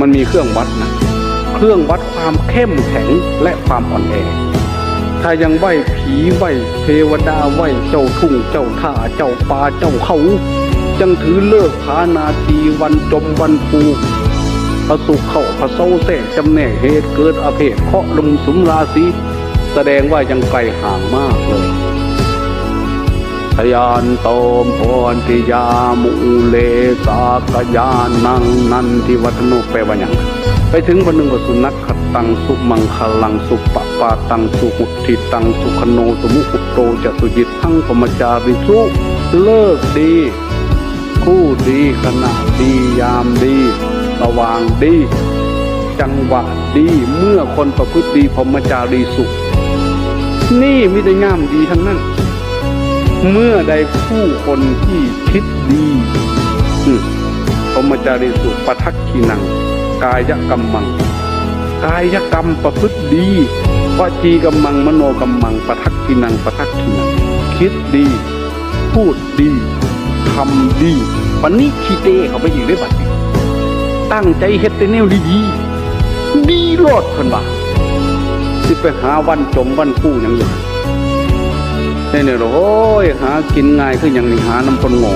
ມັນມີເຄື່ອງວັດນະ ເຄື່ອງວັດຄວາມເຂັ້ມແຂງ ແລະ ຄວາມອ່ອນແອ. ຖ້າຍັງໄຫວ້ຜີ ໄຫວ້ເທວະດາ ໄຫວ້ເຈົ້າທົ່ງເຈົ້າທ່າ ເຈົ້າປ່າເຈົ້າເຂົາ ຈັ່ງຖືເລີກຜານາທີ ວັນຈົມວັນພູ ພະສຸກເຂົ້າພະເສົາແຊກ ຈຳແນກເຫດເກີດອະເພດ ເຄາະລຸມສຸມລາສີ ສະແດງວ່າຍັງໄກຫ່າງມາກເລີຍ. ຊະຍັນໂຕ ໂພທິຍາ ມຸເລ ສັກກະຍານັງ ນັນທິວັດທະໂນ ແປວ່າຫຍັງ? ໄປເຖິງບັດໜຶ່ງວ່າ ສຸນັກຂະຕັງ ສຸມັງຄະລັງ ສຸປະປາຕັງ ສຸຫຸດທິຕັງ ສຸຂະໂນ ສຸມຸຫຸດໂຕ ຈະສຸຈິດທັງ ພົມມະຈາຣິສຸ ເລີກດີ ຄູ່ດີ ຂະນະດີ ຍາມດີ ສະຫວ່າງດີ ຈັງຫວະດີ ເມື່ອຄົນປະພຶດດີ ພົມມະຈາຣີສຸ ນີ້ມີແຕ່ຍາມດີທັງນັ້ນ. ເມື່ອໃດຜູ້ຄົນທີ່ຄິດດີ ອືມ ພົມມະຈາຣີສຸ ປະທັກ ຂິນັງ ກາຍະກັມມັງ ກາຍະກຳປະພຶດດີ ວະຈີກຳມັງ ມະໂນກຳມັງ ປະທັກ ຂິນັງ ປະທັກ ຂິນັງ ຄິດດີ ພູດດີ ທຳດີ ປະນິທິເຕ ເຂົ້າໄປອີກເດ້ບັດນີ້ ຕັ້ງໃຈເຮັດແຕ່ແນວດີໆ ດີໂລດເພິ່ນວ່າ ຊິໄປຫາວັນຈົມວັນຄູຫຍັງຢູ່ຫັ້ນ ແນວນີ້ ໂອ້ຍ ຫາກິນງ່າຍຄືຫຍັງນີ້ ຫານຳຄົນໂງ່